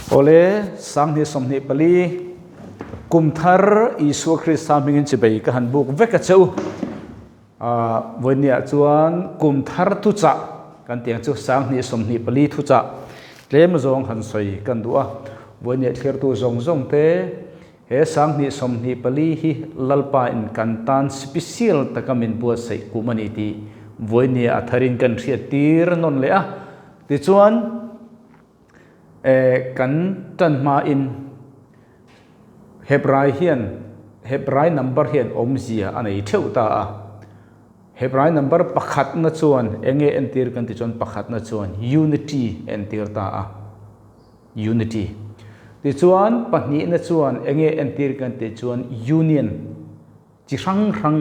Awle, 2024 kum thar Isua Krista hmingin chibei ka han buk vek a che u. Vawinia chuan kum thar thuchah kan tih ang chu 2024 thuchah tlem zawng han sawi kan duh a. Vawinia thlirtu zawng zawng te he 2024 hi Lalpa in kan tan special taka min buatsaih kum a ni tih vawinia a tharin kan hriat tir nawn leh a. Tichuan kan tan hmain Hebrai hian Hebrai number hian awmzia a nei theuh ta a. Hebrai number pakhatna chuan eng nge entir kan tih chuan pakhatna chuan unity entir ta a. Unity. Tichuan pahnihna chuan eng nge entir kan tih chuan union chi hrang hrang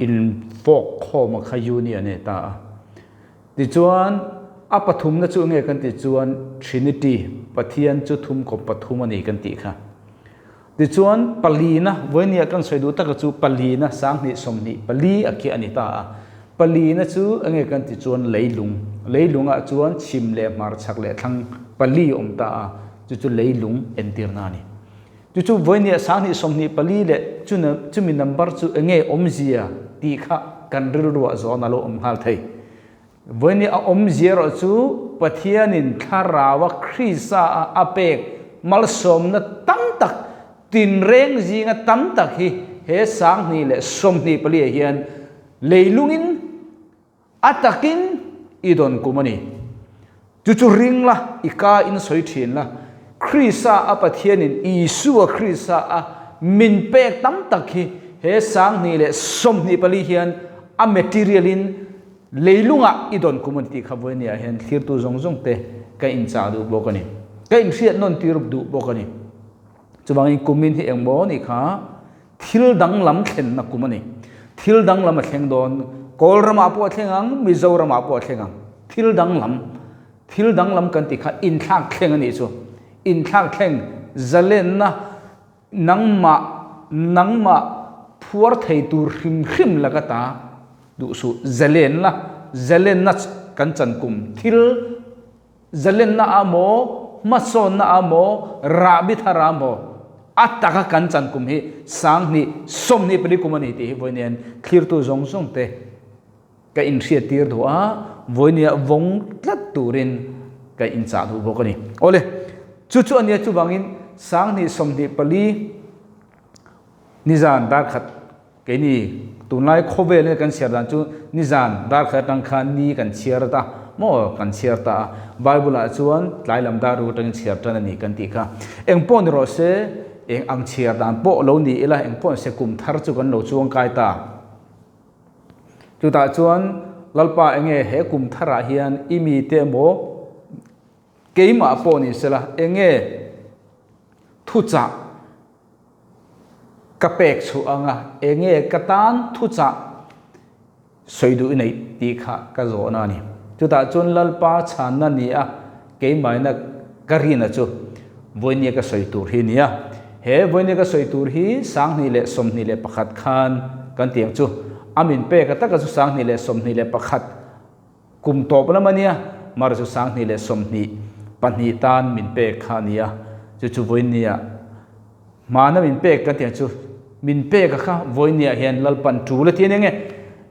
infawk khawm a kha union a ni ta a. Tichuan a pathumna chu enge kan tih chuan Trinity, Pathian chu thum kawp pathum a ni kan tih kha. Tichuan palina, vawinia kan sawi duh taka chu palina 2024 a khi a ni ta a. Palina chu enge kan tih chuan leilung, leilungah chuan chhim leh hmar chhak leh thlang pali a awm ta a, chu chu leilung entirna a ni. Chu chu vawinia 2024 leh chumi number chu enge awmzia tih kha kan rilruah zawn a lo awm nghal thei. Vawinia a awmzia erawh chu Pathianin Thlarau-a Krista-a a pek malsawmna tam tak tinreng zinga tam tak hi he 2024 ah hian leilungin a takin i dawn kum a ni. Chu chu ring la, i ka in sawi thin la, Krista a Pathianin Isua Krista a min pek tam tak hi he 2024 hian a material in leilungah i dawn kum a ni tih kha vawinia hian thlirtu zawng zawng te ka inchah duh bawk a ni. Ka inhriat nawn tir duh bawk a ni. Chuvangin kumin hi engmaw ni kha thil danglam thlenna kum a ni. Thil danglam a thleng dawn. Kawl ramah pawh a thleng ang, Mizoramah pawh a thleng ang. Thil danglam, thil danglam kan tih kha inthlak thleng a nih chu. Inthlak thleng zalenna nangmah, nangmah phuar thei tur hrim hrim laka ta duh suh. Zalenna, zalenna kan chan kum thil Zalenna ah maw, hmasawnna ah maw, rahbi thar ah maw, a taka kan chan kum hi 2024 kum a ni tih hi vawiin thlirtu zawng zawng te ka inhriattir duh a, vawinia vawng tlat turin ka inchah duh bawk a ni. Awle, chu chu a nia chuvangin 2024 nizan darkhat Keini tunlai khawvel in kan chhiar dan chu nizan darkhat atang khan ni kan chhiar ta maw kan chhiar ta a, Bible ah chuan tlai lam dar ru atangin chhiar tan a ni kan tih kha. Eng pawh ni rawh se, eng ang chhiar dan pawh lo ni ila eng pawh ni se kum thar chu kan lo chuang kai ta. Chutah chuan Lalpa enge he kum tharah hian i mite emaw keimah pawh ni sela enge thuchah Ka pek chhuah ang a, enge ka tan thuchah sawi duh i neih tih kha ka zawhna a ni. Chutah chuan Lalpa chhanna ni a, keimahina ka rina chu vawinia ka sawi tur hi a ni a. He vawinia ka sawi tur hi 2021 khan kan ti ang chu. A min pek a taka chu 2021 kum tawp lam a nia, mar chu 2022 tan min pek kha a ni a, chu chu vawinia hmana min pek kan tih ang chu min pek a kha vawinia hian Lalpan tul a ti a ni ange,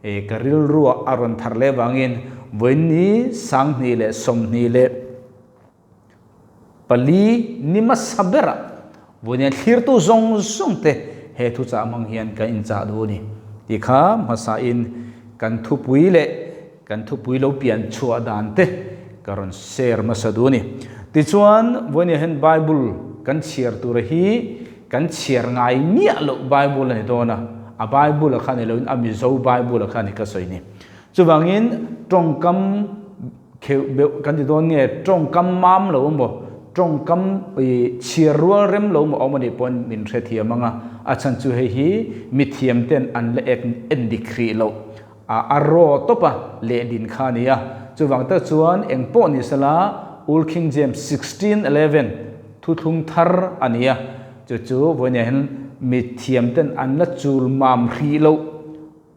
e ka rilruah a rawn thar leh vangin vawini 2024 ni hmasa berah vawinia thlirtu zawng zawng te he thuchah hmang hian kan inchah duh a ni tih kha hmasain kan thupui leh kan thupui lo pian chhuah dan te ka rawn share hmasa duh a ni. Tichuan vawinia hian Bible kan chhiar tura hi kan chhiar ngai miah loh Bible a ni dawn a, a Bible a kha ni loin a Mizo Bible a kha ni ka sawi ni. Chuvangin tawngkam Kheuh beuh kan ti dawn nge tawngkam mam lo emaw tawngkam i chhiar rual rem lo emaw awm anih pawhin min hrethiam ang a, a chhan chu hei hi mithiam ten an la ek en dik hrih loh a a raw tawp a lehlin kha a ni a, chuvang tak chuan eng pawh ni sela Old King James 1611 thuthlung thar a ni a, chu chu vawiin hian mithiam ten an la chul mam hrih loh.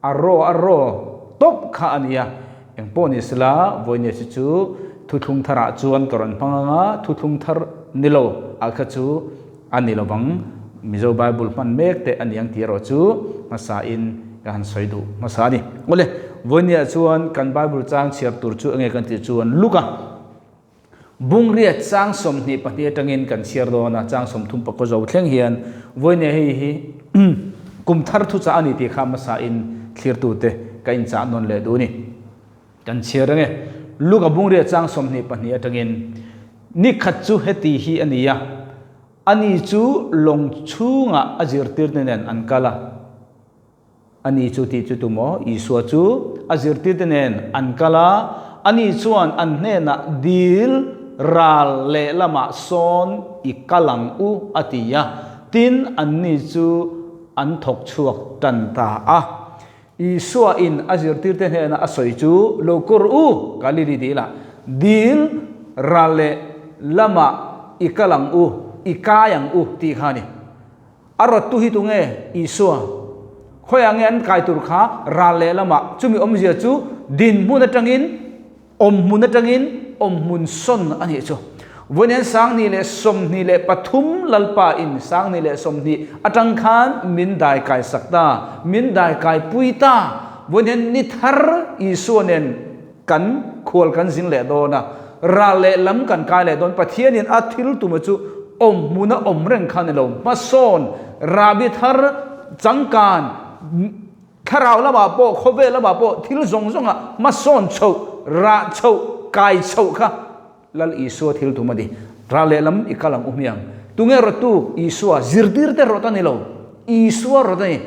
A raw a raw tawp kha a nia, engpawh ni sela vawinia chu chu Thuthlung tharah chuan ka rawn hmang anga, thuthlung thar ni lo ah kha chu a ni lovang. Mizo Bible hman mek te a ni ang tih erawh chu hmasa in ka han sawi duh hmasa a ni. Awle, vawinia chuan kan Bible chang chhiar tur chu enge kan tih chuan Luka Bungria chang 22 atangin kan chhiar dawn a, chang 30 pakaw zo thleng hian vawinia hei hi kum thar thuchah a ni tih kha hmasa in thlirtute ka inchah nawn leh duh a ni. Kan chhiar ang e. Luka Bungria chang 22 atangin, Ni khat chu heti hi a ni a, ani chu lawng chhungah a zirtirte nen an kal a. Ani chu tih chu tumaw? Isua chu a zirtirte nen an kal a, ani chuan an hnenah dil ral lehlamah sawn i kal ang u a ti a, tin anni chu an thawk chhuak tan ta a. Isua in a zirtirte hnena a sawi chu, Lo kawr u, Galili dil ah, dil ral leh lamah i kal ang u, i kai ang u tih kha a ni. A rawttu hi tunge? Isua. Khawiah nge an kai tur kha? Ral lehlamah. Chumi awmzia chu dinhmun atangin, awmhmun atangin awmhmun sawn a nih chu. Vawiin 2023 Lalpa in 2020 atang khan min dai kai sak ta, min dai kai pui ta. Vawiin ni thar Isua nen kan khual kan zin leh dawn a, ral leh lam kan kai leh dawn. Pathianin a thil tuma chu awm hmuna awm reng kha ni lo, hmasawn, rahbi thar, changkan, thlarau lamah pawh, khawvel lamah pawh thil zawng zawnga hmasawn chhoh, rah chhoh, kai chhoh kha Lal Isua thil tum a ni. Ral leh lam i kal ang u hmiang. Tunge rawttu Isua zirtirte rawt a ni lo, Isua rawt a ni.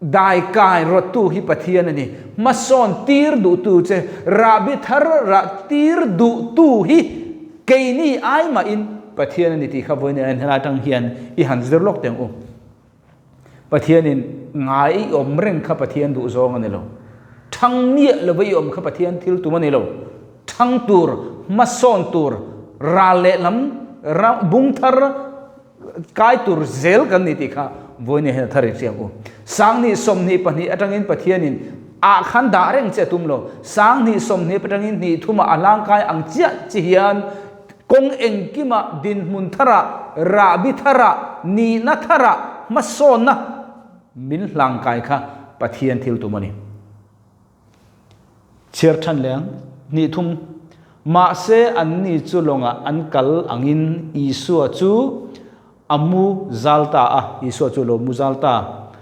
Dai kai rawttu hi Pathian a ni. Hmasawn tir duhtu che, rahbi thar rah tir duhtu hi keini ai mahin Pathian a ni tih kha vawiin en helai atang hian i han zir lawk teh ang u. Pathianin ngai i awm reng kha Pathian duh zawng a ni lo. Thang miah lova i awm kha Pathian thil tum a ni lo. Thang tur, hmasawn tur, ral lehlam bung thar, Kai tur zel kan ni tih kha vawiin hian a thar in hriat u. 2022 atangin Pathianin ah khan dah reng che a tum lo. 2020 atangin hnih thumah a hlangkai ang chiah chi hian kawng engkimah dinhmun tharah, rahbi tharah, nihna tharah hmasawnna min hlangkai kha Pathian thil tum a ni. Chhiar than leh ang, hnih thum. Mahse, anni chu lawngah an kal angin Isua chu a mu zal ta a. Isua chu lo mu zal ta.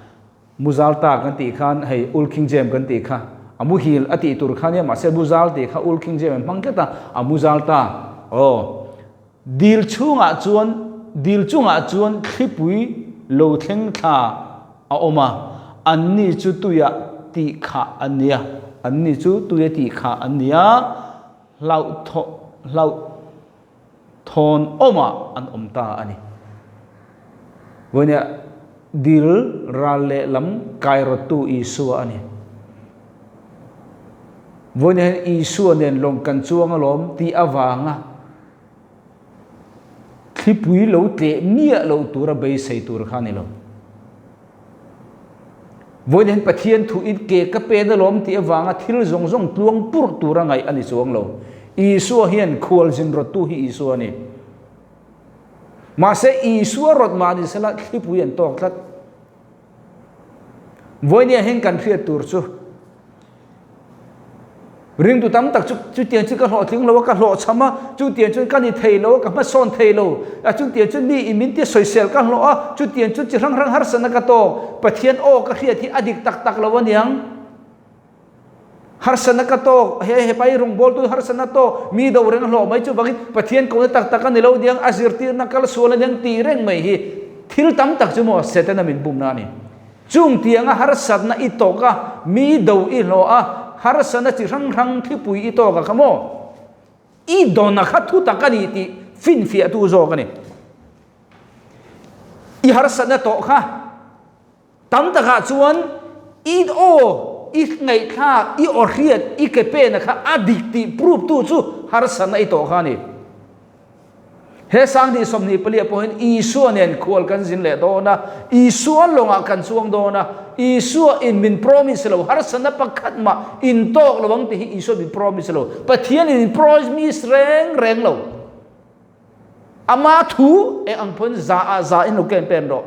Mu zal ta kan tih khan hei Ul King James kan tih kha a muhil a tih tur kha nia, mahse mu zal tih kha Ul King James an hmang tlat a, a mu zal ta. Aw. Dil chhungah chuan dil chungah chuan thlipui lo thleng thla a awm a, anni chu tuia tih khah an ni a, anni chu tuia tih khah an ni a, hlauh hlauh thawn awmah an awm ta a ni. Vawinia dil ral lehlam kairawttu Isua a ni. Vawiin hian Isua nen lawng kan chuang alawm tih avanga thlipui lo tleh miah loh tura beisei tur kha a ni lo. Vawiin hian Pathian thu in ke ka pen alawm tih avanga thil zawng zawng tluang purh tura ngaih a ni chuang lo. Isua hian khualzin rawttu hi Isua a ni. Mahse Isua rawt mah ni sela thlipui an tawk tlat. Vawinia hian kan hriat tur chu ringtu tam tak chu chutiang chu ka hlawhtling lo a, ka hlawhchham a, chutiang chuan ka ni thei lo a, ka hmasawn thei lo a, chutiang chuan mi in min ti sawisel ka hlawh a, chutiang chu chi hrang hrang harsatna ka tawk, Pathian aw ka hriat hi a dik tak tak lo aniang. Harsatna ka tawk, he he pai rawngbawltu harsatna tawk, mi do reng hlawh mai chuvangin Pathian kohna tak tak a ni lo diang, a zirtirna kal sual a niang tih reng mai hi thil tam tak chu maw Setana min bumna a ni. Chung tianga harsatna i tawk a, mi do i hlawh a, harsatna chi hrang hrang thlipui i tawk a kha maw? I dawna kha thu tak a ni tih finfiahtu zawk a ni. I harsatna tawh kha. Tam takah chuan i aw, i ngaihthlak, i aw hriat, i ke pena kha a dik tih prove tu chu harsatna i tawh kha a ni. He 2024 ah pawhin Isua nen khual kan zin leh dawn a, Isua lawngah kan chuang dawn a, Isua in min promise lo, harsatna pakhat mah in tawk lo ang tih hi Isua min promise lo, Pathian in min promise reng reng lo. Ama thu eng ang pawhin za ah za in lo ken pen rawh.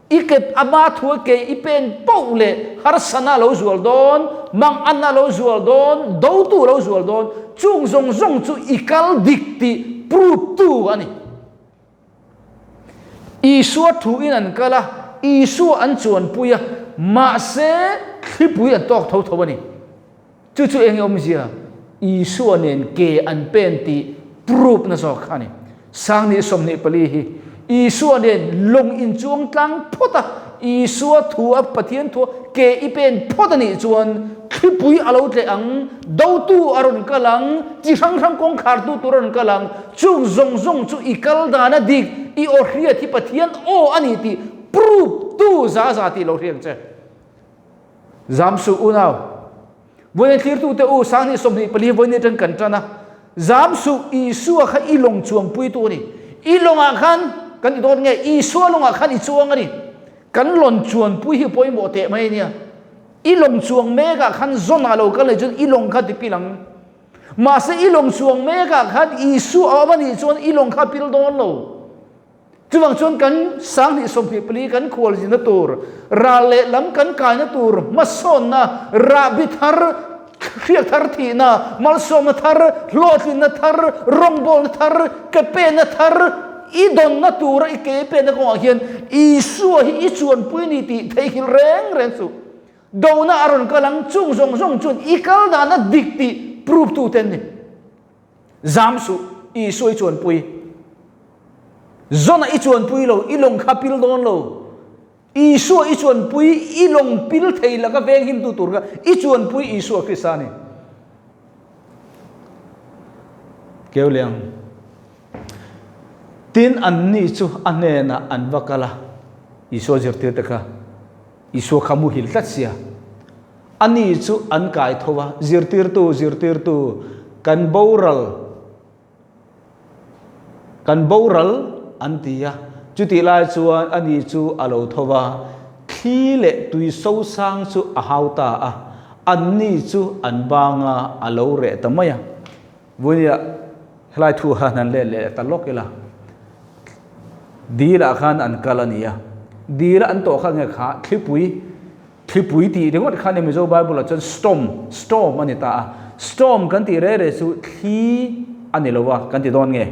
I ke ama thu a ke i pen poh leh harsatna a lo zual dawn, manganna a lo zual dawn, dotu a lo zual dawn, chung zawng zawng chu i kal dik tih prove tu a ni. Isua thu in an kal a, Isua an chuanpui a, mahse thlipui an tawk tho tho a ni. Chu chu eng awmzia? Isua nen ke an pen tih prove na zawk kha a ni. 2024 hi Isua nen lawng inchuang tlang phawt a, Isua thu a Pathian thu a ke i pen phawt a nih chuan thlipui a lo tleh ang, dotu a rawn kal ang, chi hrang hrang kawngkhartu tur a rawn kal ang, chung zawng zawng chu i kal dan a dik, i aw hriat hi Pathian aw a ni tih prove tu za za tih lo hriang che. Zam suh unau. Vawiin thlirtute u 2024 vawiin atang kan tan a. Zam suh Isua kha i lawng chuangpuitu a ni. I lawngah khan kan ti dawn nge Isua lawngah khan i chuang a ni. Kan lawn chuanpui hi pawimawh teh mai a nia. I lawng chuang mekah khan zawn ah lo kal leh chuan i lawng kha ti pil ang. Mahse i lawng chuang mekah khan Isua a awm a nih chuan i lawng kha a pil dawn lo. Chuvang chuan kan 2024 kan khualzinna tur, ral leh lam kan kaina tur, hmasawnna, rahbi thar, hriak thar thihna, malsawmna thar, hlawhtlinna thar, rawngbawlna thar, ke penna thar, i dawnna tura i ke penna kawngah hian Isua hi i chuanpui ni tih theihnghilh reng reng suh. Dona a rawn kal ang, chung zawng zawng chuan i kal dana dik tih prove tu te an ni. Zam suh, Isua i chuanpui. Zona i chuanpui lo, i lawng kha pil dawn lo. Isua i chuanpui, i lawng pil thei laka veng himtu tur kha i chuanpui Isua Krista a ni. Keu leh ang. Tin, anni chu a hnenah an va kal a, Isua zirtirte kha. Isua kha muhil tlat sia. Ani chu an kai tho a, Zirtirtu, zirtirtu, kan boral, kan boral, an ti a. Chutih lai chuan ani chu a lo tho va, thli leh tui sosang chu a hau ta a, anni chu an bang a, a lo reh ta mai a. Vawinia helai thu khan han let leh ta lawk ila, Dil ah khan an kal a ni a, dil a an tawh kha nge kha thlipui, thlipui tih ringawt khan i Mizo Bible ah chuan storm, storm a ni ta a, storm kan tih reh reh chu thli a ni lo a kan ti dawn nge,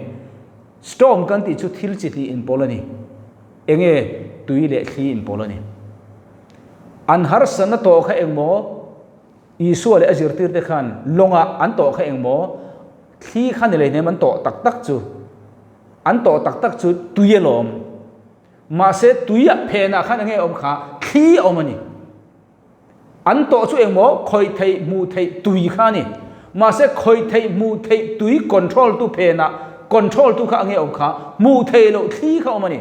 storm kan tih chu thil chi hnih inpawl a ni, enge tui leh thli inpawl a ni. An harsatna tawh kha engmaw? Isua leh a zirtirte khan lawngah an tawh kha engmaw thli kha ni leihnem an tawh tak tak chu an tawh tak tak chu tui a lawm. Mahse tuiah phenah khan enge awm kha thli a awm a ni. An tawh chu engmaw khawih theih hmuh theih tui kha a ni. Mahse khawih theih hmuh theih tui control tu phenah control tu kha enge awm kha hmuh theih loh thli kha awm a ni.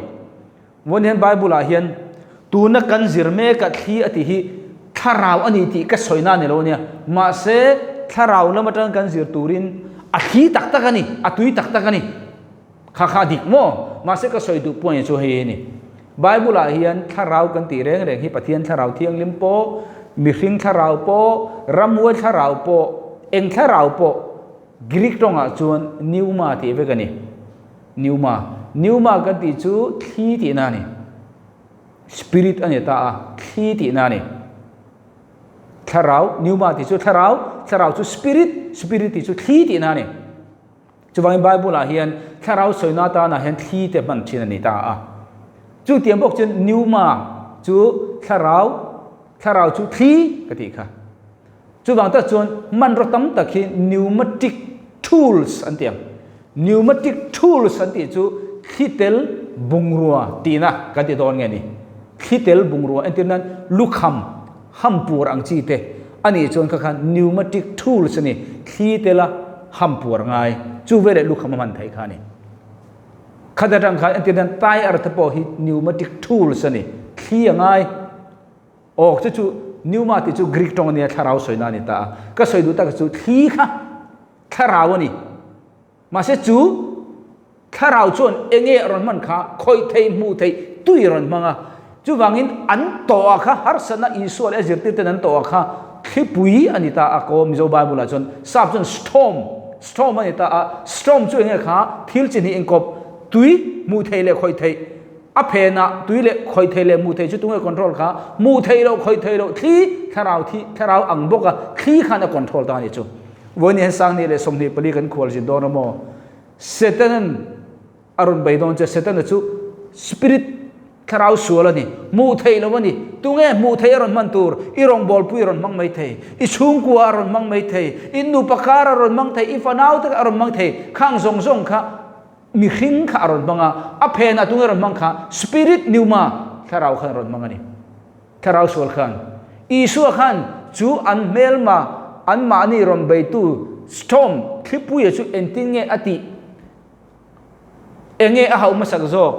Vawiin hian Bible ah hian tuna kan zir mek a thli a tih hi thlarau a ni tih ka sawi na a ni lo ania. Mahse thlarau lam atang kan zir turin a thli tak tak a ni, a tui tak tak a ni. Kha kha a dik maw? Mahse ka sawi duh point chu hei hi a ni. Bible ah hian thlarau kan tih reng reng hi Pathian thlarau thianghlim pawh, mihring thlarau pawh, ramhuai thlarau pawh, eng thlarau pawh Greek tawngah chuan pneuma tih vek a ni. Pneuma. Pneuma kan tih chu thli tihna a ni. Spirit a ni ta a, thli tihna a ni. Thlarau, pneuma tih chu thlarau, thlarau chu spirit, spirit tih chu thli tihna a ni. Chuvangin Bible-ah hian thlarau sawina atana hian thli te hman thin a ni ta a. Chutiang bawk chuan pneuma chu thlarau, thlarau chu thli ka tih kha. Chuvang tak chuan hmanraw tam tak hi pneumatic tools an ti ang. Pneumatic tools an tih chu thli tel bungrua tihna kan ti dawn nge ni. Thli tel bungrua entir nan lukham, hampur ang chi te a nih chuan kha khan pneumatic tools a ni. Thli tela hampur ngai chu veleh lukham a hman theih kha a ni. Khat atang khan entir nan tyre te pawh hi pneumatic tools a ni. Thli a ngai. Aw chu chu pneuma tih chu Greek tawng a nia thlarau sawina a ni ta a. Ka sawi duh tak chu thli kha thlarau a ni. Mahse chu Thlarau chuan enge a rawn hman kha khawih theih, hmuh theih tui a rawn hmang a. Chuvangin an tawhah kha harsatna Isua leh a zirtirten an tawhah kha thlipui a ni ta a, kaw Mizo Bible ah chuan sap chuan storm, storm a ni ta a, storm chu enge kha thil chi hnih inkawp, tui hmuh theih leh khawih theih, a phenah tui leh khawih theih leh hmuh theih chu tunge control kha, hmuh theih loh khawih theih loh thli, thlarau thi, thlarau ang bawka thli khan a control ta a ni chu. Vawiin hian 24 24 kan khualzin dawn a maw? Setanan a rawn bei dawn che, Setana chu spirit thlarau sual a ni, hmuh theih lo a ni. Tunge hmuh theih a rawn hman tur? I rawngbawlpui a rawn hmang mai thei, i chhungkua a rawn hmang mai thei, i nupa kar a rawn hmang thei, i fanau te a rawn hmang thei, khang zawng zawng kha mihring kha a rawn hmang a, a phenah tunge a rawn hmang kha? Spirit pneuma thlarau khan a rawn hmang a ni. Thlarau sual khan Isua khan chu an hmelma anmahni rawn beitu storm thlipuia chu engtin nge a tih? Enge a hauh hmasak zawk?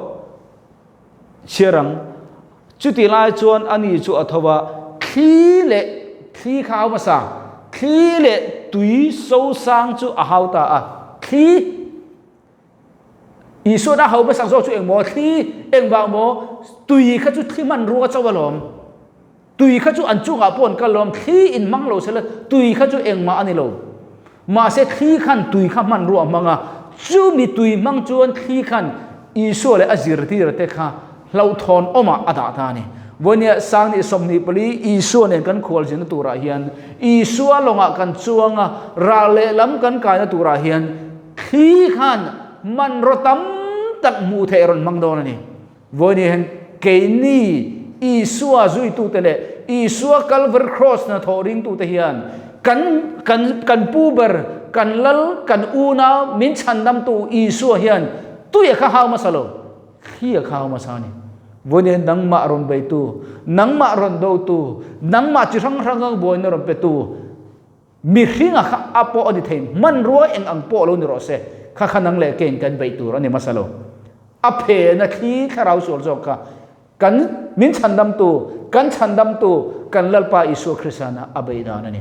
Chhiar ang. Chuti lai chuan ani chu a tho a, thli leh thli kha a hau hmasa, thli leh tui sosang chu a hau ta a, thli. Isuan a ho hmasak zawk chu engmaw thli, engvang maw tui kha chu thli hmanrua chauh alawm. Tui kha chu an chungah pawh an kal lawm, thli in hmang lo sela tui kha chu engmah a ni lo. Mahse thli khan tui kha hmanrua a hmang a, chumi tui hmang chuan thli khan Isua leh a zirtir te kha hlauhthawn awmah a dah ta a ni. Vawinia 24 24 Isua nen kan khualzinna turah hian Isua lawngah kan chuang a, ral lehlam kan kaina turah hian Thli khan hmanraw tam tak hmuh theih a rawn hmang dawn a ni. Vawiin hian keini Isua zuitute leh Isua Calvary Cross hnathawh ringtute hian kan kan kan pu ber, kan lal, kan unau min chhandamtu Isua hian tui a kha hau hmasa lo, thli a kha hau hmasa a ni. Vawiin hian nangmah rawn beitu, nangmah rawn dotu, nangmah chi hrang hranga buaina rawn petu, Mihringa kha a pawh a ni thei, hmanrua eng ang pawh lo ni rawh se, kha kha nang leh kein kan beih tur a ni hmasa lo. A phena thli thlarau sual zawk kha kan min chhandamtu, kan chhandamtu, kan Lalpa Isua Kristana a beih dan a ni.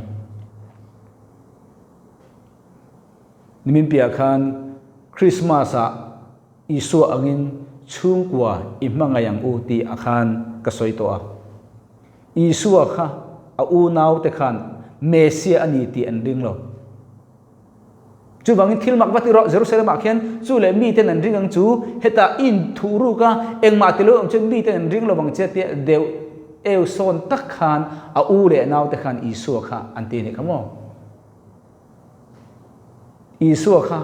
Nimin piah khan Krismas-ah Isua angin chhungkua i hmangaih ang u tih a khan ka sawi tawh a. Isua kha a unaute khan Messiah a ni tih an ring lo. Chuvangin thil mak va ti rawh, Jerusalem ah khian chu leh miten an ring ang chu, hetah i inthuh ruk a, engmah ti lo ang chuan miten an ring lo vang che tia deuh eu sawn tak khan a u leh naute khan Isua kha an ti a nih kha maw? Isua kha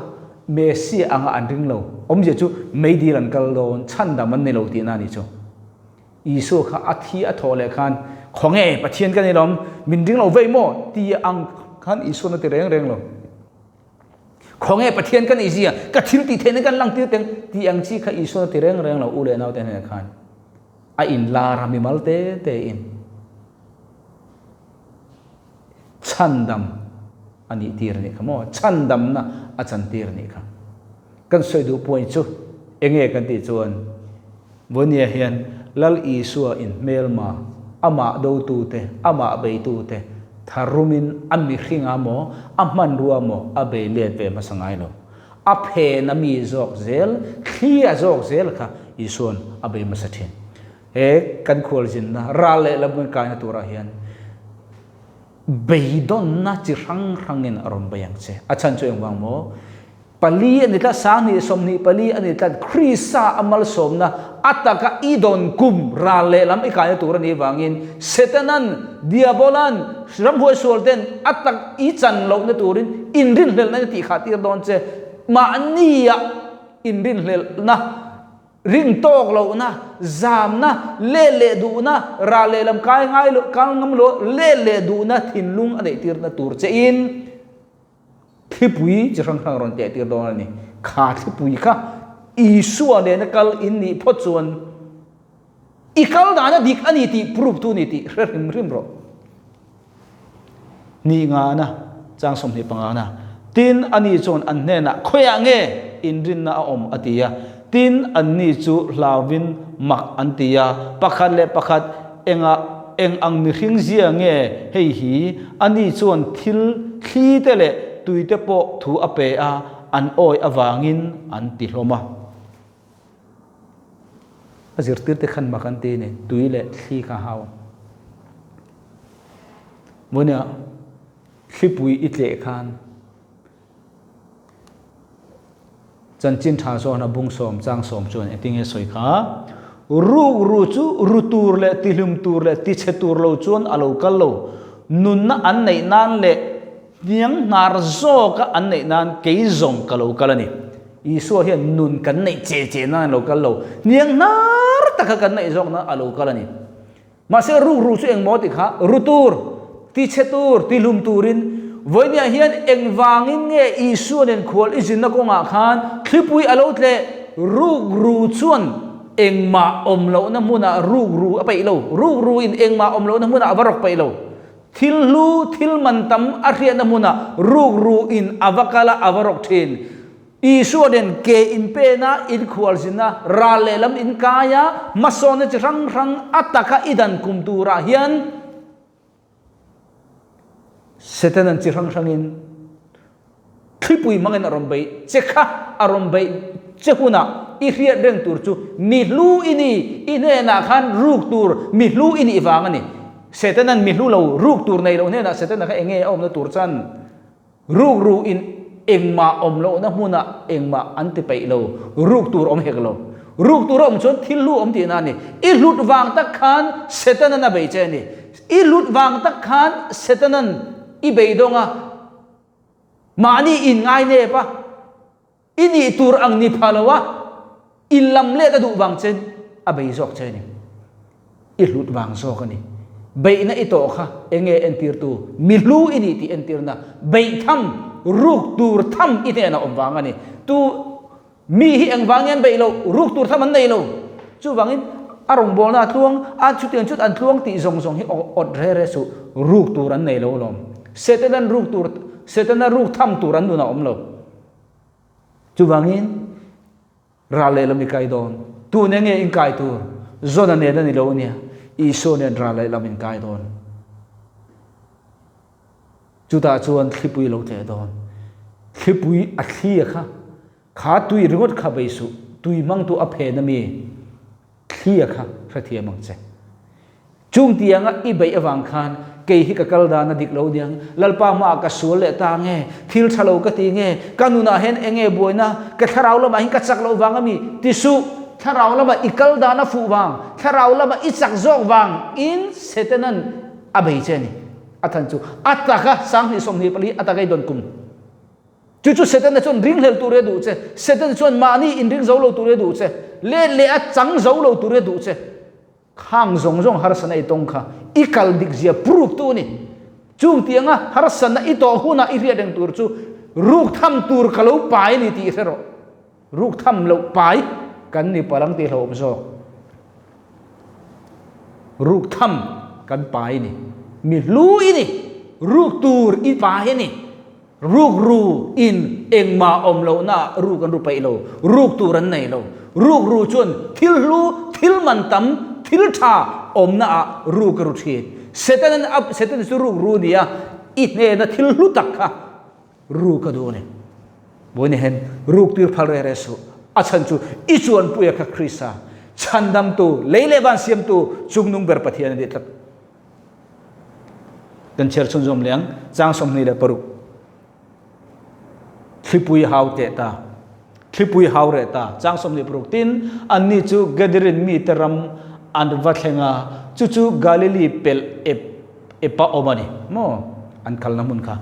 Messiah anga an ring lo. Awmzia chu meidil an kal dawn, chhandam an ni lo tihna a nih chu. Isua kha a thi a thawh leh khan, Khawnge Pathian ka ni lawm, min ring lo vei maw? ti ang khan Isuan a ti reng reng lo. Khawnge Pathian ka nih zia, ka thil tih theihna kan lang tir teng ti ang chi kha Isuan a ti reng reng lo u leh naute hnenah khan. A inlar a mimal te te in. Chhandam a nih tir a nih kha maw? Chhandamna a chan tir a nih kha. Kan sawi duh point chu enge kan tih chuan Vawinia hian Lal Isua in hmelma, amah dotute, amah beitute tharumin a mihringa maw, a hmanrua maw a bei let ve hmasa ngai lo. A phen a mi zawk zel, thli a zawk zel kha Isua'n a bei hmasa thin. He kan khualzinna ral leh lam kan kaina turah hian beidawnna chi hrang hrangin a rawn bei ang che. A chhan chu engvang maw? Pali a ni tlat, 24 24 a ni tlat, Krista a malsawmna a taka i dawn kum ral leh lam i kaina tur a nih vangin Setanan, Diabolan, ramhuai sual ten a tak i chan lohna turin inrinhlelhna in a tihkhah tir dawn che. Mahnia inrinhlelhna Ring tawk lohna, zamna, let leh duhna, rah leh lam kai ngai lo, kal ngam lo, let leh duhna thinlung a neih tirna tur che in thlipui chi hrang hrang rawn teh tir dawn a ni. Kha thlipui kha Isua nena kal in nih phawt chuan i kal dana dik a ni tih proof tu ni tih hre hrim hrim rawh. Ni ngana, chang 25 na. Tin, ani chuan an hnenah, Khawiah nge inrinna a awm? a ti a. Tin, anni chu hlauvin mak an ti a, Pakhat leh pakhat, Engah, eng ang mihring zia nge hei hi? Ani chuan thil thli te leh tui te pawh thu a pe a. an awi avangin an ti hlawm a. A zirtirte khan mak an ti a ni, tui leh thli kha hau. Vawinia thlipui i tleh khan Chanchin tha zawn a bung sawm chang sawm chuan engtinge sawi kha? Rukru chu ru tur leh tihlum tur leh tichhe tur lo chuan a lo kal lo. Nunna an neih nan leh hniang hnar zawka an neih nan kei zawng ka lo kal a ni. Isua hian nun kan neih che che nan a lo kal lo. Hniang hnar taka kan neih zawk nan a lo kal a ni. Mahse rukru chu engmaw ti kha ru tur, tichhe tur, tihlum turin vawinia hian engvangin nge Isua nen khual i zinna kawngah khan thlipui a lo tleh? Rukru chuan engmah awm lohna hmunah rukru a peih lo. Rukruin engmah awm lohna hmunah a va rawk peih lo. Thil hlu, thil man tam a hriatna hmunah rukruin a va kal a, a va rawk thin. Isua nen ke inpen a, inkhualzin a, ral lehlam inkai a, hmasawnna chi hrang hrang a taka i dan kum turah hian Setanan chi hrang hrangin thlipui hmangin a rawn beih che kha, a rawn beih che hunah i hriat reng tur chu mi hlu i ni, i hnenah khan ruk tur mi hlu i nih vang a ni. Setanan mi hlu lo, ruk tur nei lo hnenah Setana kha enge a awmna tur chan? Rukru in engmah awm lohna hmunah engmah an ti peih lo, ruk tur awm hek lo. Ruk tur a awm chuan thil hlu awm tihna a ni. I hlut vang tak khan Setanan a bei che a ni. I hlut vang tak khan Setanan i beidawng a, mahni in ngai nep a, i nih tur ang ni pha lo a, i lam let a duh vang chen a bei zawk che a ni. I hlut vang zawk a ni. Beihna i tawh kha enge entirtu? Mi hlu i nih tih entirna beih tham, ruk tur tham i hnenah awm vang a ni. Tu mi hi engvang nge an beih loh? Ruk tur tham an nei lo. Chuvangin a rawngbawlna a tluang, a chutiang chut an tluang tih zawng zawng hi awt re re suh. Ruk tur an nei lo alawm. Setanan ruk tur, Setana ruk tham tur an nunah awm lo. Chuvangin ral lehlam i kai dawn. Tun enge in kai tur? Zona nen a ni lo ania. Isua nen ral lehlam in kai dawn. Chutah chuan thlipui lo tleh dawn. Thlipui a thli a kha. Kha tui ringawt kha bei suh. Tui hmangtu a phen ami thli a kha hrethiam ang che. Chung tianga i beih avang khan kei hi ka kal dan a dik lo niang, Lalpa hmaah ka sual leh ta nge, thil tha lo ka ti nge, ka nunah hian eng nge buaina, ka thlarau lamah hian ka chak loh vang a mi? Ti suh, thlarau lamah i kal dan a fuh vang, thlarau lamah i chak zawk vang in Setanan a bei che a ni. A than chu a taka 2024 a taka i dawn kum. Chu chu Setana chuan ringhlel tur a duh che, Setana chuan mahni inring zo lo tur a duh che, let leh a chang zo lo tur a duh che. Khang zawng zawng harsatna i tawng kha i kal dik zia proof tu a ni. Chung tianga harsatna i tawh hunah i hriat reng tur chu ruk tham tur ka lo pai a ni tih i hre rawh. Ruk tham loh pai kan ni palh ang tih hlauhawm zawk. Ruk tham kan pai a ni. Mi hlu i ni. Ruk tur i pai a ni. Rukru in engmah awm lohna ah ruk an ru peih lo, ruk tur an nei lo. Rukru chuan thil hlu, thil man tam, thil tha awmna ah ruk a ru thin. Setanan a, Satan chu rukru a ni a, i hnena thil hlu tak kha ruk a duh a ni. Vawiin hian ruk tir phal reh reh suh. A chhan chu i chuanpuia kha Krista, chhandamtu, lei leh van siamtu, chungnung ber Pathian a ni tlat. Kan chhiar chhunzawm leh ang, chang 26. Thlipui hau teh ta, thlipui hau reh ta, chang 26. Tin, anni chu Gadarin mite ram an va thleng a, chu chu Galili pelh ep epa awm a ni. Maw? An kalna hmun kha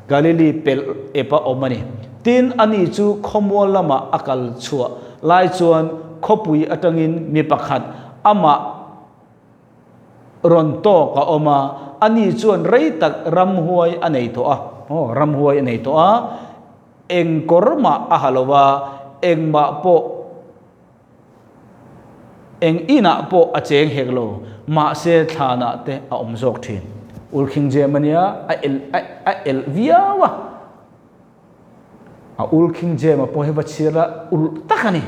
Galili pelh epa awm a ni. Tin, ani chu khawmual lamah a kal chhuah lai chuan khawpui atangin mi pakhat amah Rawn tawk a awm a, ani chuan rei tak ramhuai a nei tawh a, aw ramhuai a nei tawh a, eng kawr mah a ha lo a, engmah pawh eng inah pawh a cheng hek lo, mahse thlanah te a awm zawk thin. Ulkhing Jem ania a el a elh viau a, a Ulkhing Jem-a pawh hi va chhiar a ulh tak a ni,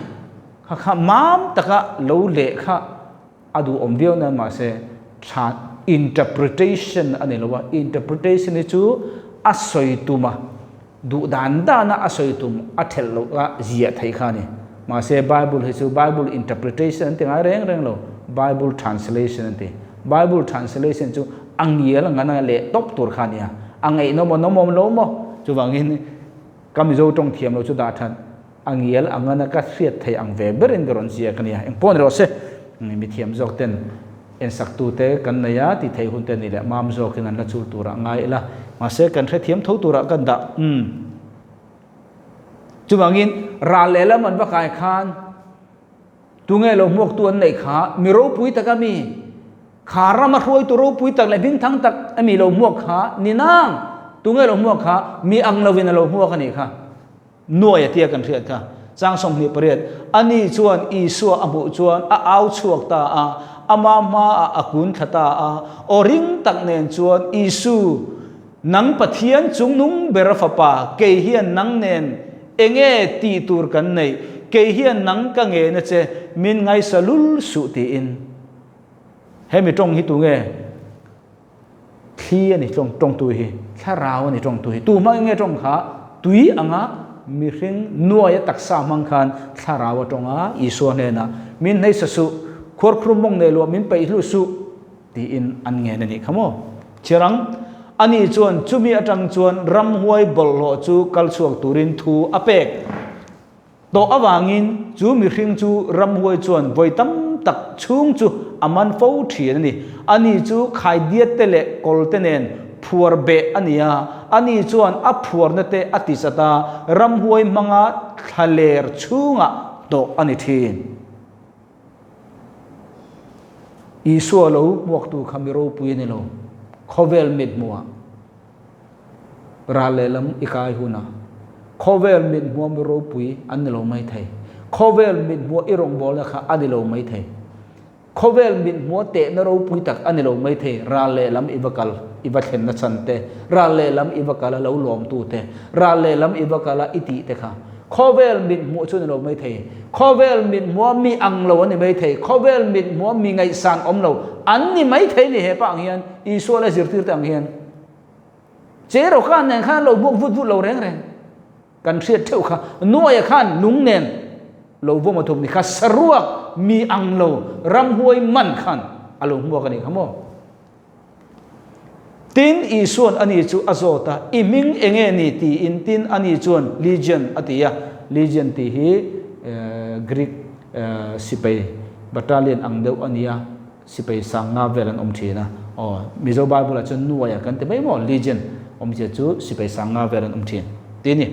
kha kha mam taka lo leh kha. A duhawm viau nan mahse tha interpretation a ni lo a, interpretation hi chu a sawi tum a, Duh dan dana a sawi tum a thelh loh a ziah theih kha a ni. Mahse Bible hi chu Bible interpretation an ti ngai reng reng lo, Bible translation an ti. Bible translation chu a ngial ngana leh tawp tur kha a nia. A ngaihnawm a nawm awm lo maw? Chuvangin ka Mizo tawng thiam lo chu dah that a ngial a ngana ka hriat theih ang ve berin ka rawn ziak a nia. Engpawh ni rawh se, mithiam zawk ten Ensaktute kan nei a, ti thei hun te ni leh mam zawkin an la chul turah ngai ila, mahse kan hrethiam tho turah kan dah. Umm. Chuvangin ral lehlam an va kai khan tunge lo hmuaktu an neih kha mi ropui tak a mi, kha rama hruaitu ropui tak leh hmingthang tak a mi lo hmuak kha ni nang, tunge lo hmuak kha mi ang lovin a lo hmuak a nih kha. Nuai a tia kan hriat kha. Chang 28, Ani chuan Isua a hmuh chuan a au chhuak ta a, ama hmaah a kun thla ta a, aw ring tak nen chuan, Isu, nang Pathian chungnung bera fapa, kei hian nang nen enge tih tur kan neih? Kei hian nang ka ngen a che, min ngaisa lul suh tiin. Hemi tawng hi tunge? Thli a ni tawng tawngtu hi, thlarau a ni tawngtu hi. Tu hmang nge tawng kha? Tui anga mihring nuaia taksa hmang khan thlarau a tawng a, Isua hnenah, Min hneisa suh, khuarkhrum mawng nei luah min peih hluh suh, tiin an ngen a nih kha maw? Chirang, Ani chuan chumi atang chuan ramhuai bawlhhlawh chu kal chhuak turin thu a pek. Tawh avangin chu mihring chu ramhuai chuan vawi tam tak chhung chu a man fo thin a ni. Ani chu khaidiat te leh kawl te nen phuar beh a ni a, ani chuan a phuarna te a ti chat a, ramhuai hmanga thlaler chhungah tawh a ni thin. Isua lo hmuaktu kha mi ropui a ni lo, khawvel mithmuhah. Ral lehlam i kai hunah khawvel mithmuah mi ropui an ni lo mai thei. Khawvel mithmuah i rawngbawlna kha a ni lo mai thei. Khawvel mithmuah tehna ropui tak a ni lo mai thei. Ral lehlam i va kal i va thlenna chan te, ral lehlam i va kal a lo lawmtu te, ral lehlam i va kal a i tih te kha khawvel mithmuh chu a ni lo mai thei. Khawvel mithmuah mi ang lo an ni mai thei. Khawvel mithmuah mi ngaihsan awm lo an ni mai thei ni hepa ang hian Isua leh zirtirte ang hian. Che ro khan nen khan lo buak vut vut lo reng reng. Kan hriat theuh kha Nuaia khan lung nen lo vawm a thum ni kha saruak mi ang lo ramhuai man khan a lo hmuak a nih kha maw. Tin Isuan ani chu a zawt a, i hming enge ni tiin tin ani chuan Legion a ti a. Legion tih hi Greek sipai battalion ang deuh a ni a. Sipai sang nga vel an awm thin a, aw Mizo Bible ah chuan Nuaia kan ti mai maw, Legion awmzia chu sipai sang nga vel an awm thin tih a ni.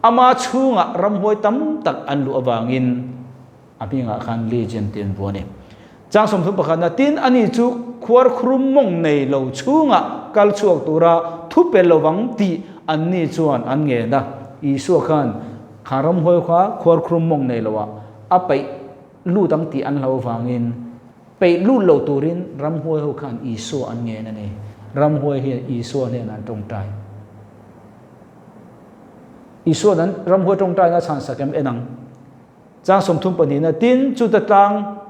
Ama chhungah ramhuai tam tak an luh avangin a hmingah khan Legion tih an vuah a ni. Chang 31 na, Tin, ani chu khuarkhrum mawng nei lo chhungah kal chhuak tura thu pe lovang tih anni chuan an ngen a. Isua khan kha ramhuai kha khuarkhrum mawng nei loah a peih lut ang tih an hlau avangin Peih lut lo turin ramhuai ho khan Isua an ngen a ni. Ramhuai hian Isua hnenah an tawngtai. Isua'n an ramhuai tawngtaina a chhansak em en ang. Chang 32 na, Tin, chuta tlang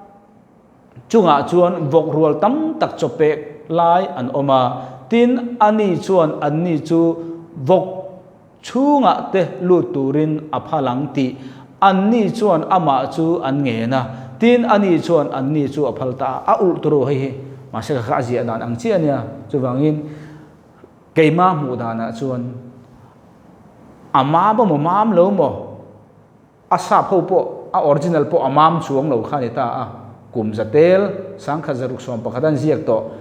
chungah chuan vawk rual tam tak chawpek lai an awm a. Tin, ani chuan anni chu vawk Chhungah te lut turin a phal ang tih anni chuan amah chu an ngen a, tin ani chuan anni chu a phal ta a, a ulh turu hei hi mahse kha kha a ziah dan ang chiah a nia, chuvangin keima hmuh danah chuan a mam a maw mam lo maw a sap ho pawh a original pawh a mam chuang lo kha a ni ta a, kum zatel 1611 an ziak tawh.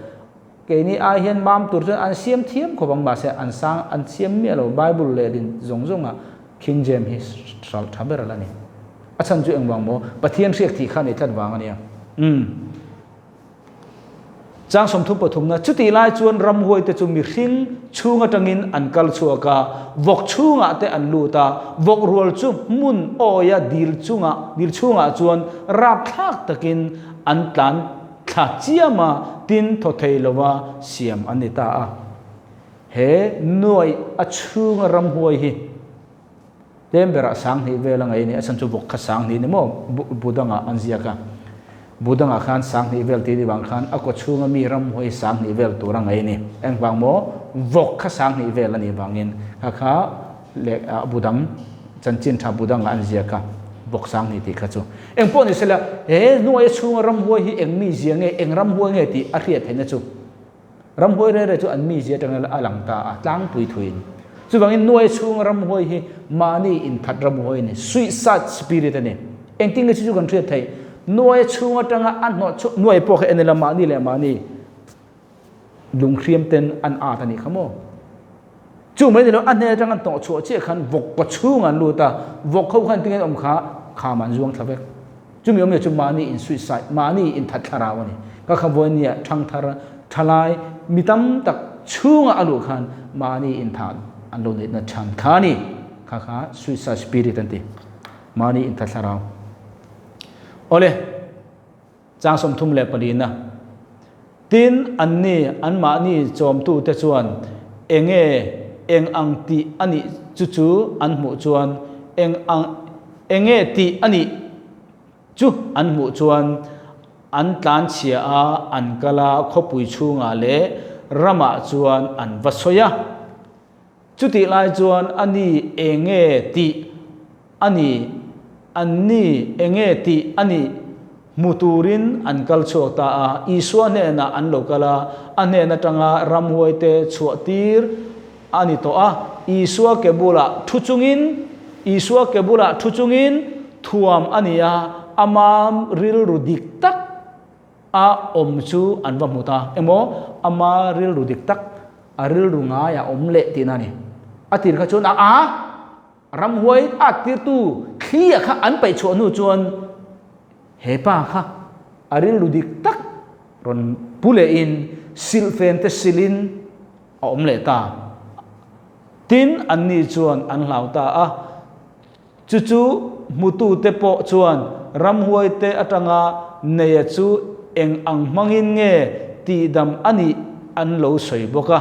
Keini ai hian mam tur chuan an siam thiam khawp ang mahse an sang an siam miah lo Bible lehlin zawng zawnga King James hi hralh tha ber a la ni. A chhan chu engvang maw? Pathian hriak thih kha a nei tlat vang a nia. Umm. Chang 33 na, Chutih lai chuan ramhuai te chu mihring chhung atangin an kal chhuak a, vawk chhungah te an lut a, vawk rual chu hmun awia dil chungah dil chhungah chuan rapthlak takin an tlan Thla chiama tin thaw thei lova siam an ni ta a. He nuaih a chhunga ramhuai hi tlem berah 2000 vel a ngaih a ni. A chhan chu vawk kha 2000 ni maw Budangah an ziak a. Budangah khan 2000 vel tih ni vang khan a kaw chhunga mi ramhuai 2000 vel tur a ngaih a ni. Engvang maw? Vawk kha 2000 vel a nih vangin kha kha. leh bu dang chanchin tha bu dangah an ziak a, vawk 2000 tih kha chu. Eng pawh ni sela, he hnuaia chhunga ramhuai hi eng mizia nge, eng ramhuai nge tih a hriat theihna chu ramhuai rere chu an mizia atangin a lang ta a, tlangpui thuin. Chuvangin nuaia chhunga ramhuai hi mahni inthat ramhuai a ni, suicide spirit a ni. Engtin nge chu chu kan hriat theih? Nuaia chhung atanga a hnawh chhuah, nuai pawh kha en ila mahni leh mahni Lunghriam ten an at a nih kha maw? Chu mai ni lo, a hnen atang an tawh chhuah chiah khan vawk kaw chhung an lut a, vawk ho khan tinge awm kha kham an zuang thla vek. Chumi awmzia chu mahni in suicide, mahni in that thlarau a ni. Ka kha vawinia thangthar, thalai, mi tam tak chhunga a luh khan mahni in that an lo neihna chhan kha a ni. Kha kha suicide spirit an ti. Mahni in that thlarau. Awle. Chang 34 na. Tin, anni, anmahni chawmtute chuan enge eng ang tih a nih chu chu an hmuh chuan eng ang enge tih a nih chu an hmuh chuan an tlanchhia a, an kal a, khawpui chhungah leh ramah chuan an va sawi a. Chutih lai chuan a ni enge tih a ni, an ni enge tih a nih hmu turin an kal chhuak ta a. Isua hnenah an lo kal a, a hnen atanga ramhuaite chhuah tir a ni tawh a. Isua ke bulah thu chungin, Isua ke bulah thu chungin thuam a ni a, ama rilru dik tak a awm chu an va hmu ta emaw, ama rilru dik tak, a rilru ngai a awm leh tihna a ni. A tir kha chuan a a ramhuai at tirtu thli ah kha an paih chhuah hnu chuan he pa kha a rilru dik tak rawn pu lehin silhfen te silin a awm leh ta. Tin, anni chuan an hlau ta a. Chu chu hmutute pawh chuan ramhuaite atanga neia chu eng ang hmangin nge tihdam a nih an lo sawi bawk a.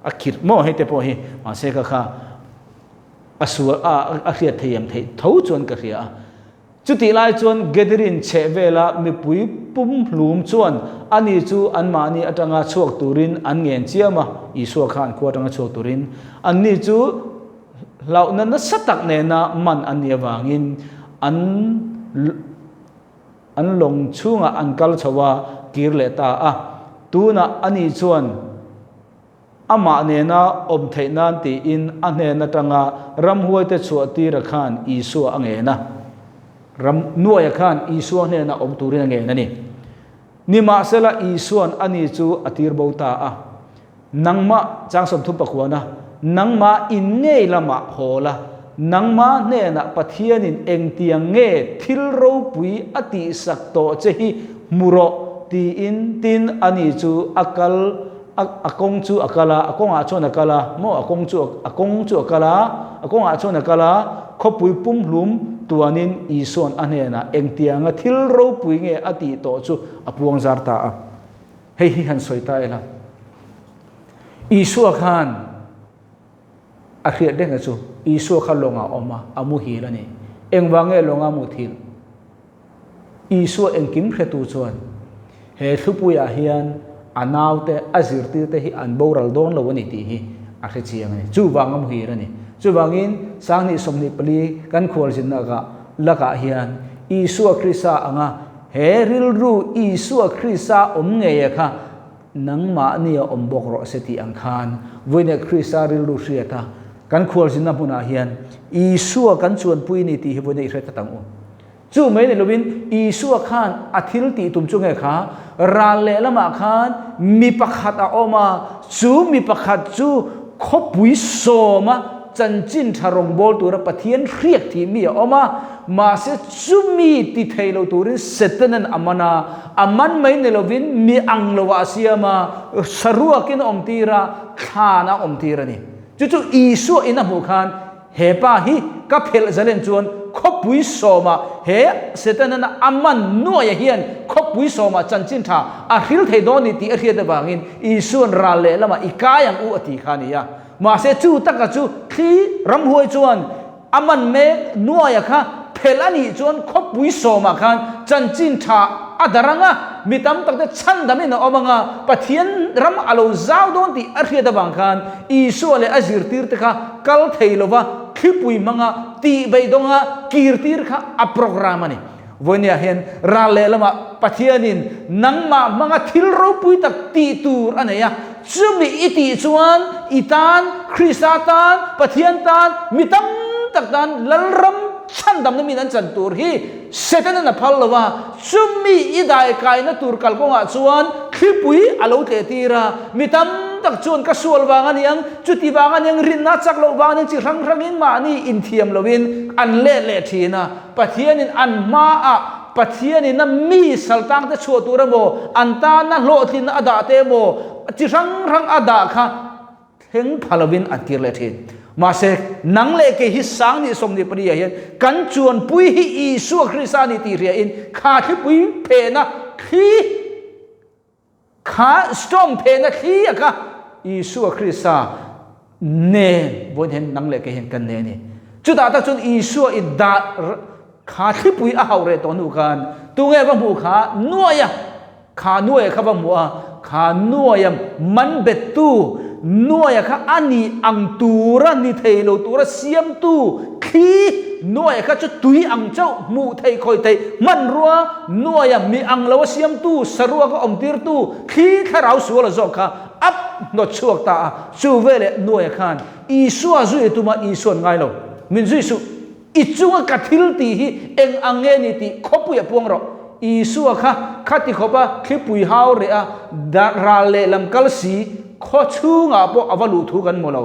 A khirh maw hei te pawh hi, mahse ka kha a sual a a hriat thei em theih tho chuan ka hria a. Chutih lai chuan Gathering chheh vela mipui pumhlum chuan ani chu anmahni atanga chhuak turin an ngen chiam a, Isua kha an khua atanga chhuak turin anni chu hlauhna nasa tak nena man an nih avangin an an lawng chhungah an kal chho a, kir leh ta a. Tunah ani chuan Amah nena awm theih nan tiin a hnen atanga ramhuaite chhuah tira khan Isua a ngen a. Ram nuaia khan Isua hnena awm turin a ngen a ni. Nimahsela Isua'n ani chu a tir bo ta a. Nangmah, chang 30 pakuana, nangmah in ngei lamah haw la, nangmah hnenah Pathianin engtiang nge thil ropui a tihsak tawh che hi hmu rawh tiin tin ani chu a kal A a kawng chu a kal a, a kawngah chuan a kal a, maw a kawng chu a kawng chu a kal a, a kawngah chuan a kal a, khawpui pumhlum tuanin Isua'n a hnenah engtianga thil ropui nge a tih tawh chu a puang zar ta a. Hei hi han sawi ta ila. Isua khan a hriat reng a chu Isua kha lawngah a awm a, a muhil a ni. Engvang nge lawnga muthilh? Isua engkim hretu chuan he thlupuiah hian a naute, a zirtirte hi an boral dawn lo a ni tih hi a hre chiang a ni. Chuvang a muhir a ni. Chuvangin 2024 kan khualzinna lakah hian Isua Krista anga he rilru Isua Krista awm ngeia kha nangmahnia awm bawk rawh se tih ang khan vawiin Krista rilru hriata kan khualzinna hmunah hian Isua kan chuanpui ni tih hi vawiin i hre tlat ang u. Chu mai ni lovin Isua khan a thil tih tum chu nge kha ral lehlamah khan mi pakhat a awm a, chu mi pakhat chu khawpui sawma chanchin tha rawngbâwl tura Pathian hriak thih mi a awm a, mahse chumi ti thei lo turin Setanan a man a, a man mai ni lovin mi ang lovah a siam a, saruakin a awmtir a, thlan a awmtir a ni. Chu chu Isua in a hmuh khan He pa hi ka phelh zalen chuan khawpui sawmah he Setanan a man nuaia hian khawpui sawmah chanchin tha a hril thei dawn ni tih a hriat avangin Isua'n ral lehlamah i kai ang u a ti kha a ni a. Mahse chu taka chu thli ramhuai chuan a man mek nuaia kha phelh a nih chuan khawpui sawmah khan chanchin tha a darh ang a, mi tam tak te chhandamin a awm ang a, Pathian ram a lo zau dawn tih a hriat avang khan Isua leh a zirtirte kha kal thei lova thlipui hmanga tihbeidawnga kirtir kha a program a ni. Vawinia hian ral lehlamah Pathianin nangmah hmanga thil ropui tak tih tur a nei a, chumi i tih chuan i tan, Krista tan, Pathian tan, mi tam tak tan Lalram chhandamna min an chan tur hi Setanan a phal lo a, chumi i daikaina tur kalkawngah chuan thlipui a lo tlehtir a, mi tam tak chuan ka sual vang a niang, chuti vang a niang, rinna chak loh vang a niang chi hrang hrangin mahni inthiam loin an let leh thin a. Pathianin an hmaah Pathianin a mi saltangte chhuah tur emaw, an tana hlawhtlinna a dah te emaw, chi hrang hrang a dah kha thleng pha lovin an tir leh thin. Mahse, nang leh kei hi sang nih 24 ah hian kan chuanpui hi Isua Krista a ni tih hriain kha thlipui phehna thli, kha storm phehna thli a kha Isua Krista nen vawiin hian nang leh kei hian kan nei a ni. Chutah tak chuan Isua i dah kha thlipui a hauh reh tawh hnu khan tunge va hmuh kha nuaia kha nuaia kha va hmuh a, kha nuaia man bettu nuaia kha a ni ang tura ni thei lo tura siamtu thli nuaia kha chu tui ang chauh hmuh theih khawih theih hmanrua nuaia mi ang lo a siamtu saruak a awmtirtu thli thlarau sual a zawk kha a hnawt chhuak ta a, chu veleh nuaia khan Isua zui tuma Isuan ngai lo, min zui suh, i chunga ka thil tih hi eng ang nge ni tih khawpuia puang rawh. Isua kha khati khawpa thlipui hau reh a, ral lehlam kal si, khaw chhungah pawh a va luh thu kan hmu lo.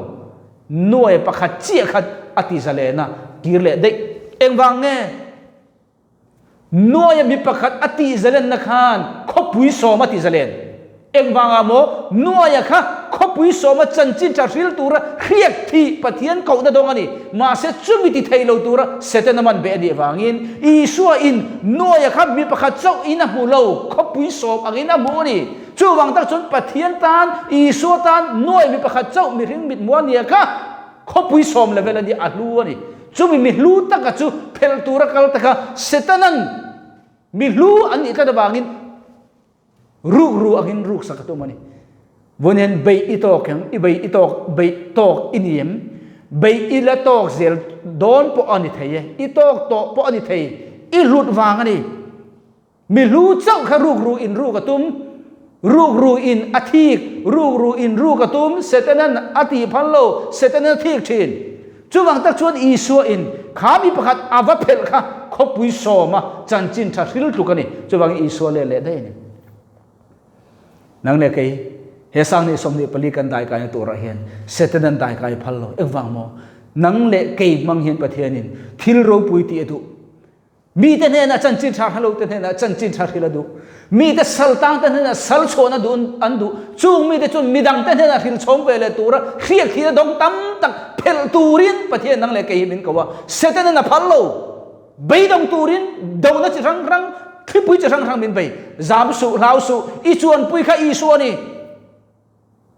Nuai pakhat chiah kha a ti zalen a, kir leh daih. Engvang nge? Nuaia mi pakhat a tih zalenna khan khawpui sawm a ti zalen. Engvangah maw Nuaia kha khawpui sawma chanchin tha hril tura hriak thih Pathian kohna dawng a ni. Mahse chumi ti thei lo tura Setana man beh a nih avangin Isua in Nuaia kha mi pakhat chauh in a hmu lo, khawpui sawm angin a hmu a ni. Chuvang tak chuan Pathian tan, Isua tan Nuaia mi pakhat chauh mihring mithmuh a nia kha khawpui sawm level a ni, a hlu a ni. Chumi mi hlu taka chu phelh tura kal taka Setanan mi hlu an nih tlat avangin rukru angin ruksak a tum a ni. Vawiin hian beih i tawk em? I beih i tawk, beih tawk i ni em? Beih i la tawk zel dawn pawh a ni thei e, i tawk tawh pawh a ni thei, i hlut vang a ni. Mi hlu chauh kha rukru in ruk a tum, rukru in a thik, rukru in ruk a tum, Setanan a tih phal lo, Setanan a thik thin. Chuvang tak chuan Isua in kha mi pakhat a va phelh kha khawpui sawma chanchin tha hril tluk a ni. Chuvangin Isua let leh daih a ni. Nang leh kei, he sang nih 24 kan daikaina turah hian Setanan daikai phal lo. Engvang maw? Nang leh kei hmang hian Pathianin thil ropui tih a duh. Mite hnenah chanchin tha halo te hnenah chanchin tha hril a duh. Mite sal tang te hnenah sal chhuahna duh an duh. Chung mite chuan midang te hnenah hril chhawm ve leh tura hriak thihna dawng tam tak phelh turin Pathian nang leh kei hi min ko a. Setanan a phal lo. Beidawng turin dona chi hrang hrang, thlipui chi hrang hrang min bei. Zam suh, hlau suh, i chuanpui kha Isua a ni.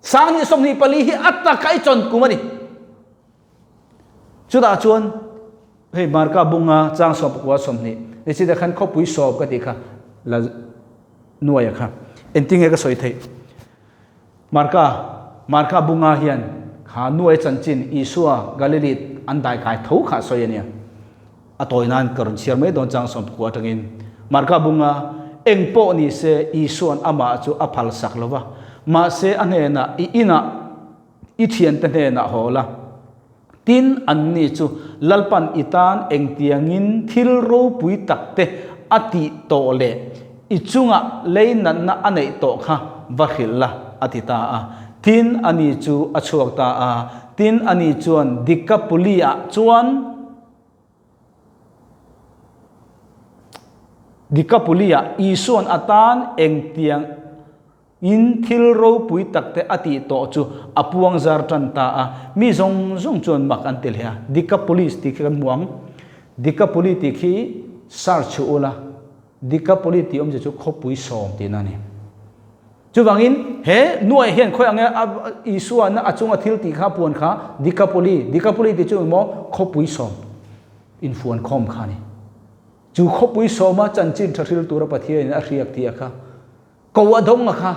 Sang hnih 24 hi a taka i chawn kum a ni. Chutah chuan hei Marka bunga chang 19 20 ni chi te khan khawpui sawm ka tih kha la nuaia kha engtinge ka sawi theih. Marka Marka bunga hian kha nuai chanchin Isua Galili an dai kai tho kha sawi ania. A tawi nan ka rawn chhiar mai dawn chang 19 atangin Marka bunga eng pawh ni se Isuan amah chu a phal sak lova mahse a hnenah i inah I thiante hnenah haw la. Tin, anni chu Lalpan i tan engtiangin thil ropui takte a tih tawh leh i chunga lei natna a neih tawh kha va hrilh la, a ti ta a. Tin, ani chu a chhuak ta a. Tin, ani chuan Dikapuli-ah chuan Dikapuli-ah Isua'n a tan engtiang In thil ropui takte a tih tawh chu a puang zar tan ta a, mi zawng zawng chuan mak an ti hle a. Decapolis tih khi kan hmu ang. Decapoli tih khi search chhu ula, Decapoli tih awmzia chu khawpui sawm tihna a ni. Chuvangin he nuai hian khawi ang nge Isua na a chunga thil tih kha puan kha Decapoli, Decapoli tih chu engmaw khawpui sawm infuan khawm kha a ni. Chu khawpui sawma chanchin tha hril tura Pathianin a hriak tih a kha ko a dawng a kha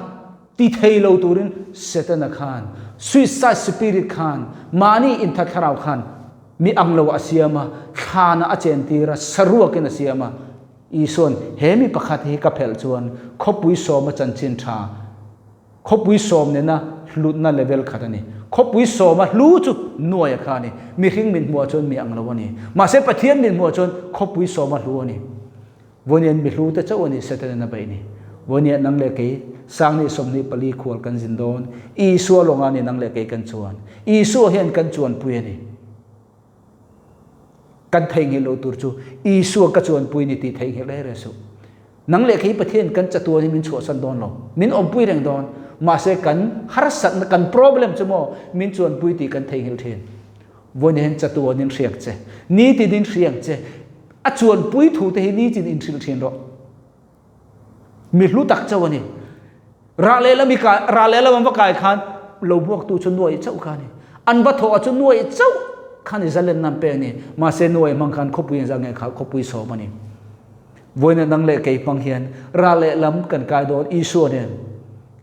ti thei lo turin Setana khan, suicide spirit khan, mahni inthat thlarau khan mi ang lo a siam a, thlanah a chentir a, saruakin a siam a. Isua'n he mi pakhat hi ka phelh chuan khawpui sawma chanchin tha Khawpui sawm nena hlutna level khat a ni. Khawpui sawma hlu chu nuaia kha a ni. Mihring min hmuah chuan mi ang lo a ni. Mahse Pathian min hmuah chuan khawpui sawma hlu a ni. Vawiin mi hlu te chauh a ni Satan-in a beih ni. Vawiin nang leh kei Sangni 24 khual kan zin dawn. Isua lawngah a ni nang leh kei kan chuan. Isua hian kan chuanpui a ni. Kan theihnghilh loh tur chu Isua ka chuanpui ni tih theihnghilh reng reng suh. Nang leh kei Pathian kan chatuan hi min chhuahsan dawn lo, min awmpui reng dawn. Mahse kan harsatna, kan problem chu maw min chuanpui tih kan theihnghilh thin. Vawiin hian chatuanin hriak che, nitinin hriak che, a chuanpui thu te hi nitin inhrilh thin rawh. Mi hlu tak chauh a ni. Rah leh lam i kai, rah leh lam an va kai khan lo buaktu chu nuaih chauh kha a ni. An va thawh ah chu nuaih chauh kha ni zalen nan pek a ni. Mahse nuaih hmang khan khawpui an zah nge kha khawpui sawm a ni. Vawiin nang leh kei hmang hian rah leh lam kan kai dawn Isua nen.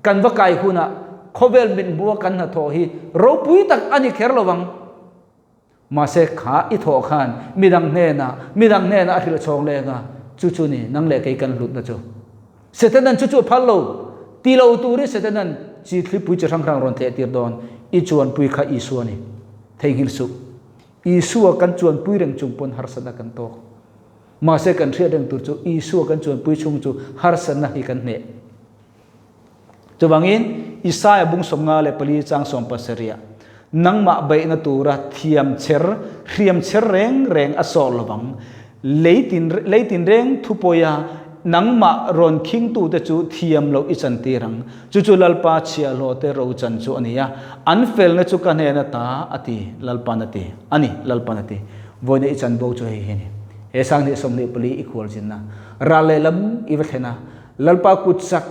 Kan va kai hunah khawvel mithmuha kan hnathawh hi ropui tak a ni kher lo vang. Mahse, kha i thawh khan midang hnenah, midang hnenah a hrilh chhawng leng a, chu chu ni, nang leh kei kan hlutna chu. Setanan chu chu a phal lo. Ti lo turin Setanan chi thlipui chi hrang hrang rawn tleh tir dawn. I chuanpui kha Isua ni. Theihnghilh suh. Isua kan chuanpui reng chung pawn harsatna kan tawk. Mahse, kan hriat reng tur chu Isua kan chuanpui chhung chu harsatna hi kan hneh. Chuvangin, Isaia bung 54 chang 17, Nangmah beihna tura thiam cher, hriam cher reng reng a sawh lovang. Lei tin, lei tin reng thupawia nangmah rawn khingtute chu thiam loh i chantir ang. Chu chu Lalpa chhiahhlawhte rochan chu a ni a, an felna chu ka hnen ata a ti, Lalpan a ti. A ni, Lalpan a ti. Vawiina i chanbo chu hei hi a ni. He 2024 i khualzinna ral lehlam i va thlen a, Lalpa kut chak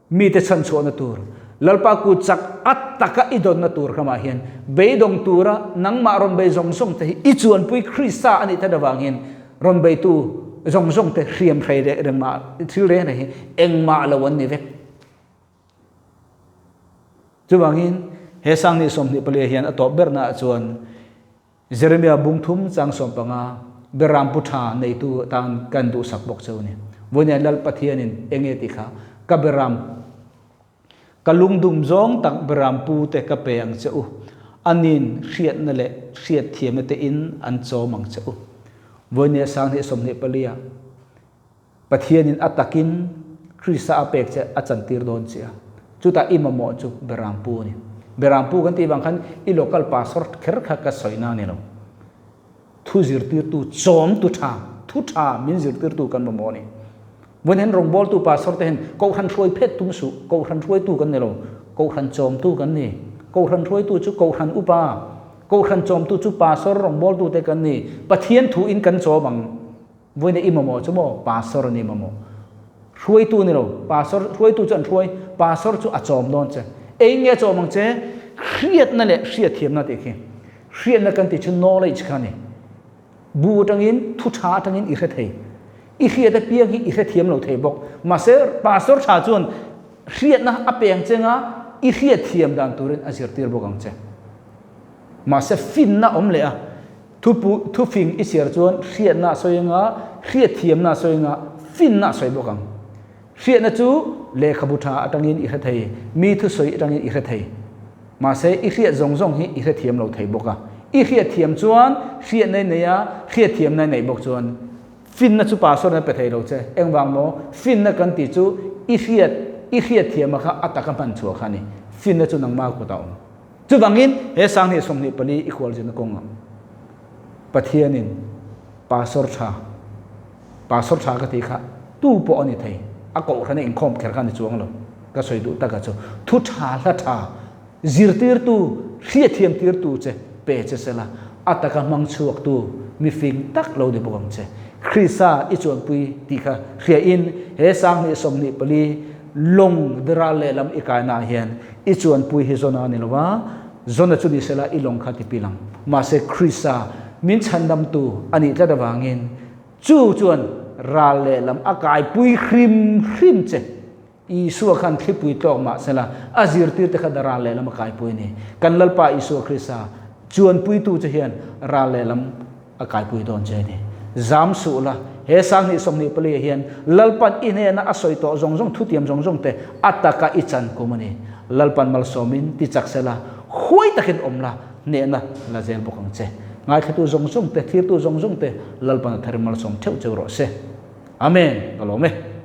mite chhanchhuahna tur, Lalpa kut chak a taka i dawnna tur khamah hian beidawng tura nangmah rawn bei zawng zawng te hi i chuanpui Krista a nih that avangin rawn beitu zawng zawng te hriam hrei reh reng mah thil reng reng hi engmah lo an ni vek. Chuvangin he 2024 hian a tawp bernaah chuan Jeremia bung thum chang 15, Beram pu tha neitu atan kan duhsak bawk cheu ni. Vawiin Lal Pathianin eng nge tih kha, Ka beram, ka lungdum zawng tak beram pu te ka pe ang che u, anin hriatna leh hriatthiamna te in an chawm ang che u. Vawiin 2024 ah Pathianin a takin Krista a pek che a chantir dawn che a, chutah i mamawh chu Berampu a ni. Berampu kan tih vang khan i local pastor kher kha ka sawi na a ni lo. Thu zirtirtu, chawmtu tha, thu tha min zirtirtu kan mamawh a ni. Vawiin hian rawngbawltu pastor te hian Kohhran hruai phet tum suh, Kohhran hruaitu kan ni lo, Kohhran chawmtu kan ni. Kohhran hruaitu chu Kohhran upa, Kohhran chawmtu chu pastor rawngbawltu te kan ni. Pathian thu in kan chawm ang. Vawiin i mamawh chu maw pastor a ni mamawh. Hruaitu a ni lo, pastor hruaitu chu an hruai, pastor chu a chawm dawn che. Eng nge a chawm ang che? Hriatna leh hriatthiamna tih khi. Hriatna kan tih chu knowledge kha a ni. Bu atangin, thu tha atangin i hre thei. I hriat apiang hi i hrethiam lo thei bawk. Mahse pastor tha chuan hriatna a pe ang che nga i hriatthiam dan turin a zirtir bawk ang che. Mahse finna awm leh a. Thupu, thufing i chhiar chuan hriatna a sawi anga, hriatthiamna a sawi anga, finna a sawi bawk ang. Hriatna chu lehkhabu tha atangin i hre thei, mi thusawi atangin i hre thei. Mahse, i hriat zawng zawng hi i hrethiam lo thei bawk a. I hriatthiam chuan hriatna i nei a, hriatthiamna i neih bawk chuan finna chu pastor-in a pe thei lo che. Engvang maw? Finna kan tih chu i hriat, i hriatthiama kha a taka hman chhuah kha a ni. Finna chu nangmah kutah a awm. Chuvangin he 2024 i khualzirna kawngah Pathianin Pastor tha, Pastor tha ka tih kha tu pawh a ni thei, a kohhrana inkhawm kher kha a ni chuang lo, ka sawi duh taka chu thu tha hla tha zirtirtu, hriatthiam tirtu che pe che sela, a taka hmang chhuaktu mifing tak lo ni bawk ang che. Krista i chuanpui tih kha hriain he 2024 lawng ral lehlam i kainaah hian I chuanpui hi Zona a ni lo a, Zona chu ni sela i lawng kha ti pil ang. Mahse Krista min chhandamtu a nih tlat avangin chu chuan ral lehlam a kaipui hrim hrim che. Isua khan thlipui tlawk mah sela, a zirtirte kha ral lehlam a kaipui a ni. Kan Lalpa Isua Krista chuanpuitu che hian ral lehlam a kaipui dawn che a ni. Zam suh la, he 2024 ah hian Lalpan i hnena a sawi tawh zawng zawng thutiam zawng zawng te a taka i chan kum a ni. Lalpan malsawmin ti chak sela, huai takin awm la, hnehna la zel bawk ang che. Ngaithlatu zawng zawng te, thirtu zawng zawng te Lalpan a thar malsawm theuh cheu rawh se. Amen. Ka lawm e.